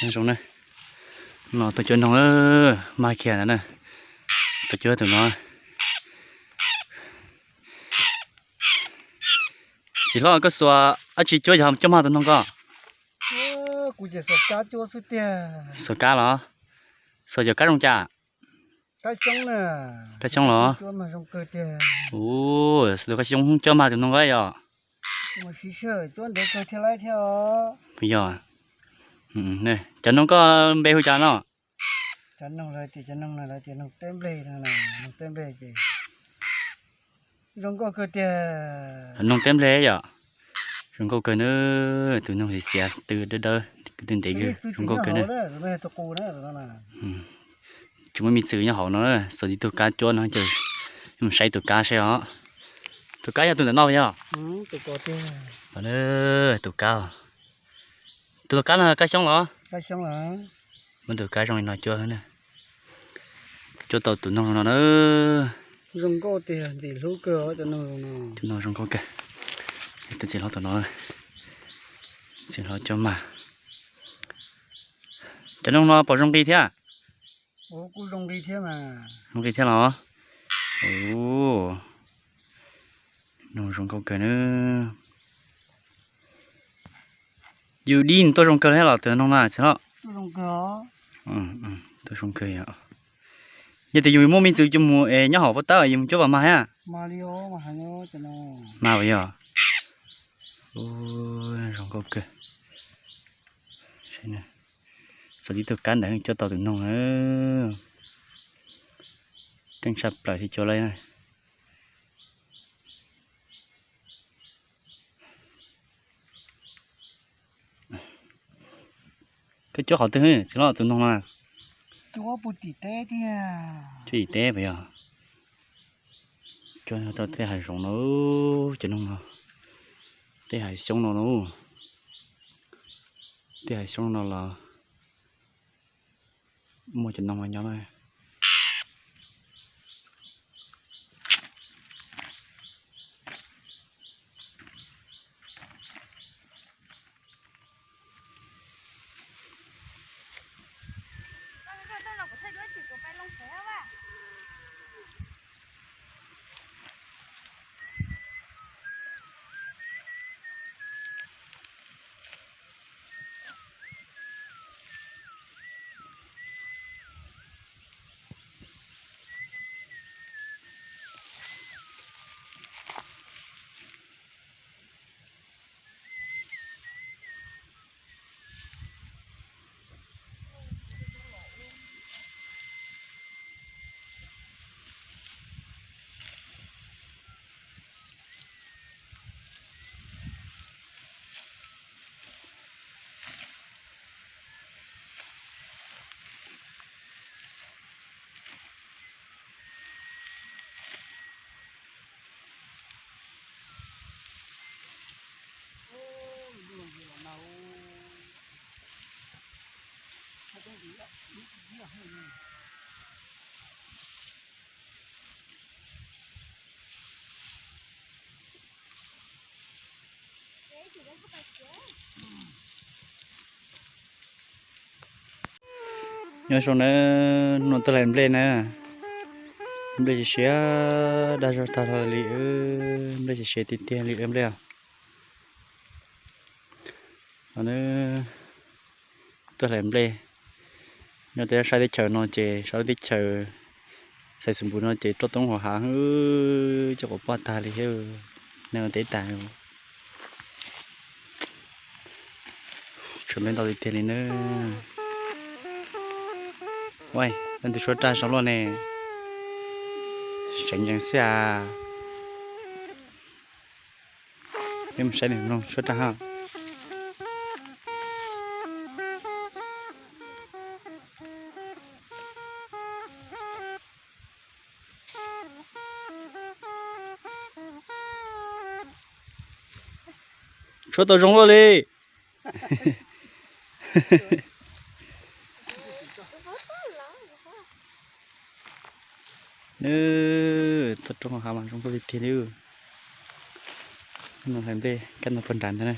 Zoo na, no tus cuab noog mag kiag ntawd na, tus cuab tus no. Txiv hlob, koj xuas dab tsi cuab yog cuab mag tus noog ko? Xuas kab los? Xuas cov kab zoo cas? Kab xyoob los? Ua, tus kab xyoob cuab mag tus noog ko yog? Yog. Cov noog koj npe hu cas no? Noog teb nplej yom. Zoo nkauj kawg na, tus noog xiav xiav tw dawb dawb, kwv tw ntev kawg, zoo nkauj kawg na. Tsis muaj me txwm nyob hauv no, xuas tib tug kab cuab no ces mus saib tus kab seb os. Tus kab yog tus ntawm no yog? Tus kab, tus kab no kab xyoob los? Muab tus kab zoo li no cuab na, cuab tau tus noog zoo no na. Tus noog zoo nkauj kawg, tus txiv hlob tus no, txiv hlob cuab mag. Cov noog no puas zoo nqi thiab? Zoo nqi thiab los? Noog zoo nkauj kawg na. Yus dib tuaj zoo kawg thiab los tus noog no txiv hlob? Tuaj zoo kawg yom. Yog tias yus muaj me ntxwv coj mus es nyob hauv pob tawb yus mus cuab vas mag thiab? Mag yog. Zoo nkauj kawg. Xuas tib tug kab ntawd cuab tau tus noog na. Keej tshaj plaws thiab cuab lawm. Koj cuab qhov twg txiv hlob tus noog no? Cuab tim teb puas yog? Cuab tau tej hav zoov no, cov noog no, tej hav xyoob no, tej hav xyoob no los muaj cov noog nyob na. Nyob zoo na, no tuaj hlais nplej na. Nplej siav siav dag zog tag li, nplej siav siav tiag tiag li nplej os. Tuaj hlais nplej nyob tej sab teb chaws no ces sab lub teb chaws Xais Xus Npus no ces roj toob hauv hav, cov quav poj tag li thiab, neeg ua teb tag. Tshuav nplej ntau tiag tiag li na. Leej twg suab raj zoo luaj ne, seev ncees xwb as. Peb mus saib nws mloog suab raj ha. Tshuab tau zoo luaj li. Nws tuaj roob hav mas zoo nkauj tiag tiag li. Hlais nplej kab no puag nrad ntag na.